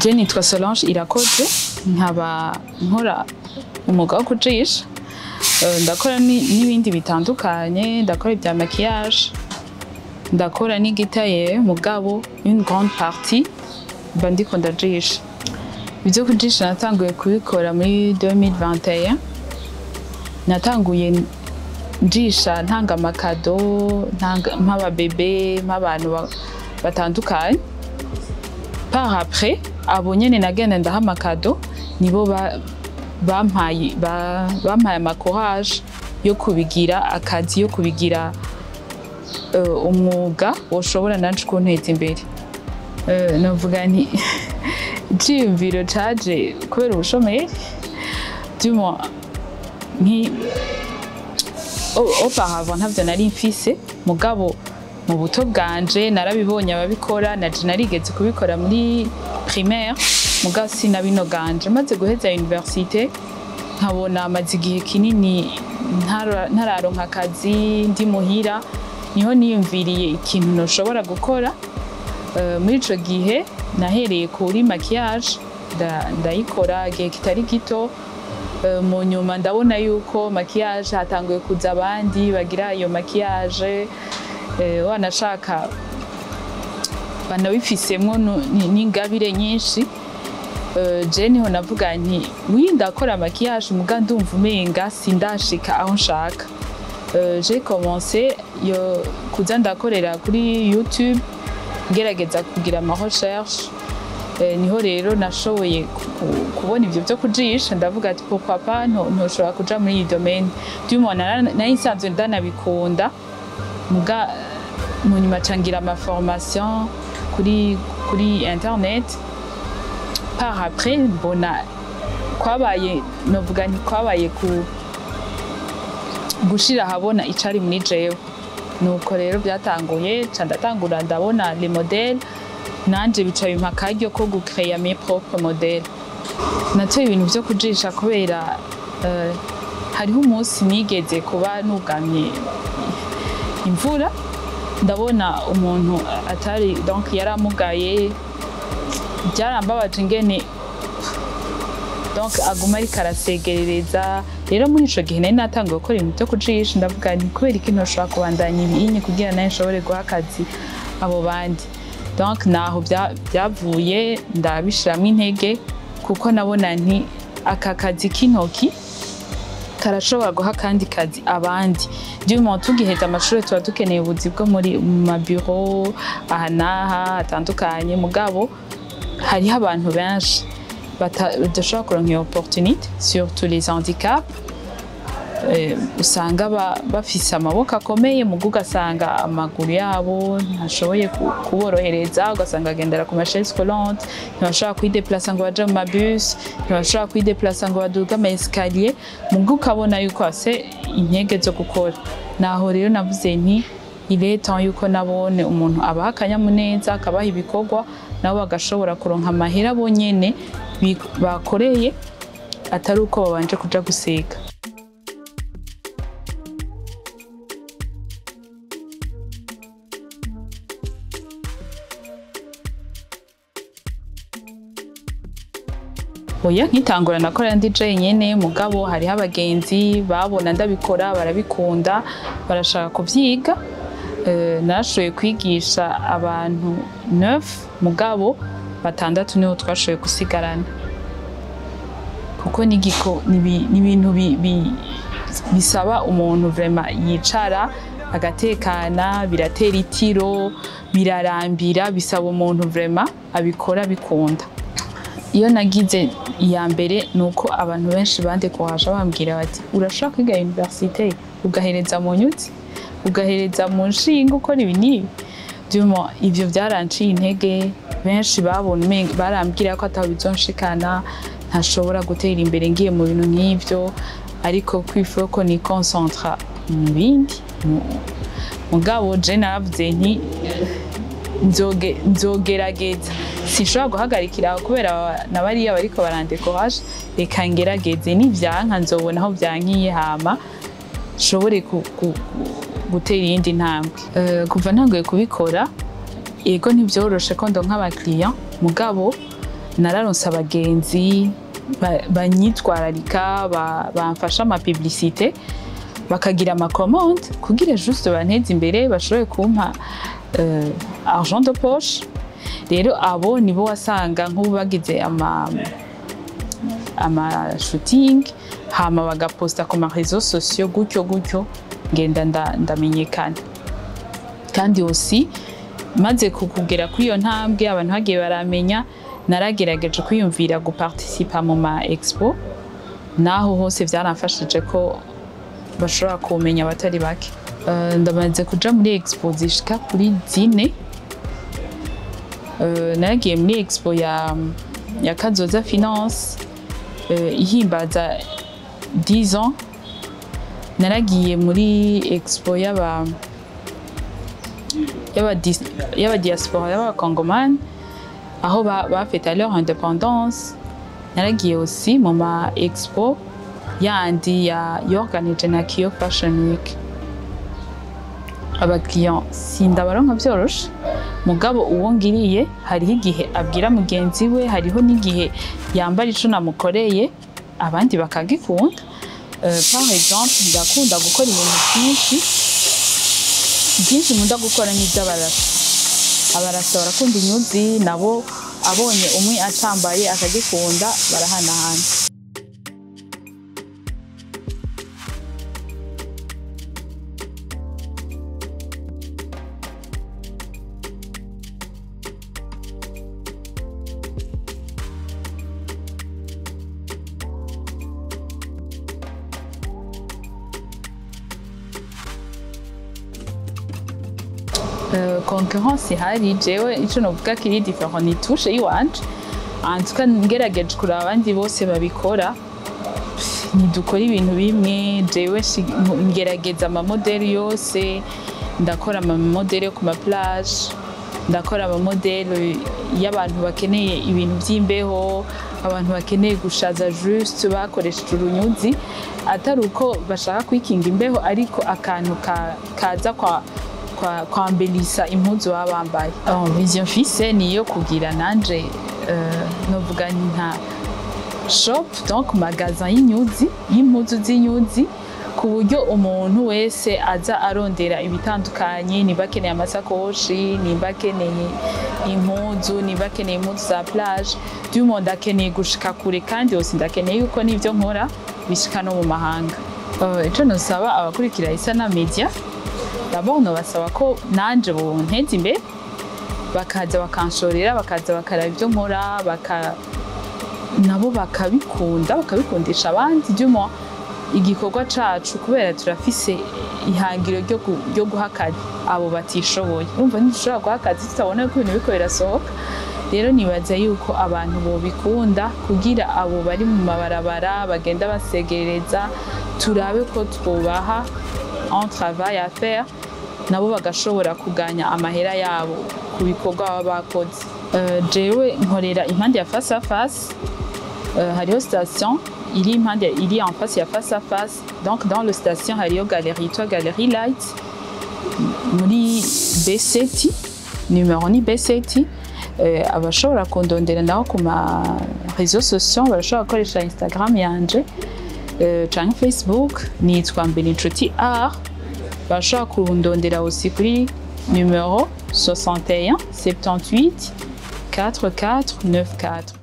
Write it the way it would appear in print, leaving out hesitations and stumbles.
Je nitwa Solange Irakoze, nkaba nkora umwuga wo kujisha. Ndakora n'ibindi bitandukanye, ndakora ibya maquillage, ndakora n'igitaye, mugabo une grande partie mba ndiko ndajisha. Ibyo kujisha natanguye kubikora muri 2021. Natanguye njisha ntanga amakado, ntanga mp'ababebe, mp'abantu batandukanye. Par après, abo nyene nagenda ndaha amakado nibo bampaye bampaye ama courage yo kubigira akazi, yo kubigira umwuga woshobora nanje kunteza imbere. Novuga nti iciyumviro caje kubera ubushomeri, du moins nki auparavant ntavyo nari mfise, mugabo mu buto bwanje narabibonye ababikora, naje narigeze kubikora muri primaire, mugabo sinabinoganje. Maze guheza université nkabona amaze igihe kinini ntararonka akazi, ndi muhira, niho niyumviriye ikintu noshobora gukora. Muri ico gihe nahereye kuri maquillage, ndayikora igihe kitari gito. Mu nyuma ndabona yuko maquillage hatanguye kuza abandi bagira iyo maquillage, wanashaka banabifisemwo n'ingabire nyinshi. Je niho navuga nti oui, ndakora maquillage, muga ndumva umenga sindashika aho nshaka. J'ai commencé yo kuza ndakorera kuri YouTube, ngerageza kugira ama recherche. Niho rero nashoboye kubona ivyo vyo kujisha, ndavuga ati pourquoi pas ntoshobora kuja muri iyi domaine. Du moins nari nsanzwe ndanabikunda, muga mu nyuma cangira ama formation kuri internet. Par après mbona kwabaye, novuga nti kwabaye ku gushira ahabona icari muri jewe. Nuko rero byatanguye, ca ndatangura ndabona les modèles, nanje bica bimpa akaryo ko gucreya mes propres modèles. Natoye ibintu vyo kujisha kubera hariho umunsi nigeze kuba nugamye imvura, ndabona umuntu atari, donc yaramugaye, byarambabaje ingene donc aguma ariko arasegerereza. Rero muri ico gihe nari natanguye gukora ibintu vyo kujisha, ndavuga nti kubera iki ntoshobora kubandanya ibinyi kugira nawe nshobore guha akazi abo bandi. Donc naho byavuye, ndabishiramwo intege, kuko nabona nti aka kazi k'intoki karashobora guha akandi kazi abandi. Du moins tugiheza amashuri tuba dukeneye ubuzi bwo muri mu mabiro aha n'aha hatandukanye, mugabo hariho abantu benshi badashobora kuronka iyo opportunité, surtout les handicaps. Usanga bafise amaboko akomeye, muga ugasanga amaguru yabo ntashoboye kuborohereza, ugasanga bagendera ku ma chaises roulantes, ntibashobora kwideplasa ngo baje mu mabus, ntibashobora kwideplasa ngo baduge ama escalier, muga ukabona yuko bafise intege zo gukora. Naho rero navuze nti il est temps yuko nabone umuntu abaha akanyamuneza, akabaha ibikorwa, nabo bagashobora kuronka amahera bonyene bakoreye, atari uko babanje kuja guseka. Oya, nkitangura nakora ndi jenyene, mugabo hariho abagenzi babona ndabikora barabikunda, barashaka kuvyiga. Narashoboye kwigisha abantu 9, mugabo batandatu nibo twashoboye gusigarana, kuko n'ibintu bisaba umuntu vraiment yicara agatekana, biratera itiro, birarambira, bisaba umuntu vraiment abikora bikunda. Iyo nagize iya mbere nuko abantu benshi bandekuhaje bambwira bati urashaka kwiga université ugahereza mu nyuzi, ugahereza mu nshinga, ukora ibi n'ibi. Du moins ivyo byaranciye intege, benshi babona barambwira ko ataho bizonshikana, ntashobora gutera imbere ngiye mu bintu nk'ivyo, ariko kwifuza ko ni concentra mu bindi. Mugabo je naravuze nti nzogerageza, sinshobora guhagarikira aho kubera na bariya bariko barandekoraje, reka ngerageze, nivyanka nzobona aho vyankiye, hama nshobore gutera iyindi ntambwe. Kuva ntanguye kubikora, yego ntivyoroshe ko ndonka abakiriya, mugabo Nararonse abagenzi banyitwararika, bamfasha ama publicité, bakagira ama commande kugira juste banteze imbere, bashobore kumpa argent de poche. Rero abo nibo wasanga nk'ubu bagize ama shooting, hama bagaposta ku ma réseaux sociaux, gutyo gutyo ngenda ndamenyekana. Kandi aussi maze kugera kuri iyo ntambwe, abantu bagiye baramenya, naragerageje kwiyumvira guparticipa mu ma expo, naho hose byaramfashije ko bashobora kumenya abatari bake. Ndamaze kuja muri expo zishika kuri 4. Naragiye muri expo ya Kazoza Finance, ihimbaza 10 ans. Naragiye muri expo y'aba diaspora y'abakongomani, aho bafeta leur indépendance. Naragiye aussi mu ma expo yandi ya yorganije na Kiyo Fashion Week. Abakiriya sindabaronka vyoroshe, mugabo uwo ngiriye hariho igihe abwira mugenzi we, hariho n'igihe yambara ico namukoreye abandi bakagikunda. Par exemple, ndakunda gukora ibintu byinshi byinshi. Nkunda gukora n'iby'abarasa. Abarasa barakunda inyuzi nabo, abonye umwe acambaye akagikunda, barahanahana. Concurrence ihari, jewe ico novuga kiri différent ni touche iwanje. En tout cas, ngerageje kuraba abandi bose babikora, ntidukora ibintu bimwe. Jewe ngerageza amamodeli yose. Ndakora amamodeli yo ku ma plage, ndakora amamodeli y'abantu bakeneye ibintu by'imbeho, abantu bakeneye gushaza juste bakoresheje urunyuzi, atari uko bashaka kwikinga imbeho, ariko akantu kaza kwa kwambelisa impuzu baba bambaye. Vision mfise niyo kugira nanje, novuga nka shop, donc magasin y'inyuzi, y'impuzu z'inyuzi, ku buryo umuntu wese aza arondera ibitandukanye, niba akeneye amasakoshi, niba akeneye impuzu, niba akeneye impuzu za plage, du monde akeneye gushika kure. Kandi yose ndakeneye yuko n'ivyo nkora bishika no mu mahanga. Ico nosaba abakurikira Isana Media, d'abord nobasaba ko nanje bonteza imbere, bakaza bakanshorera, bakaza bakaraba ibyo nkora, nabo bakabikunda, bakabikundisha abandi, du moins igikorwa cacu, kubera turafise ihangiro ryo guha akazi abo batishoboye. Urumva ntidushobora guha akazi tutabona ko ibintu biriko birasohoka. Rero nibaza yuko abantu bobikunda, kugira abo bari mu mabarabara bagenda basegereza, turabe ko twubaha un travail à faire, nabo bagashobora kuganya amahera yabo ku bikorwa baba bakoze. Jewe nkorera impande ya face à face. Hariho station iri impande, iri en face ya face à face, donc dans le station hariho galerie yitwa Galerie Light, muri B7, numero ni B7. Abashobora kundondera naho ku ma réseaux sociaux, barashobora gukoresha Instagram yanje canke Facebook, nitwa Mberinshuti Art. Bashobora kundondera aussi kuri numero 61 78 44 94.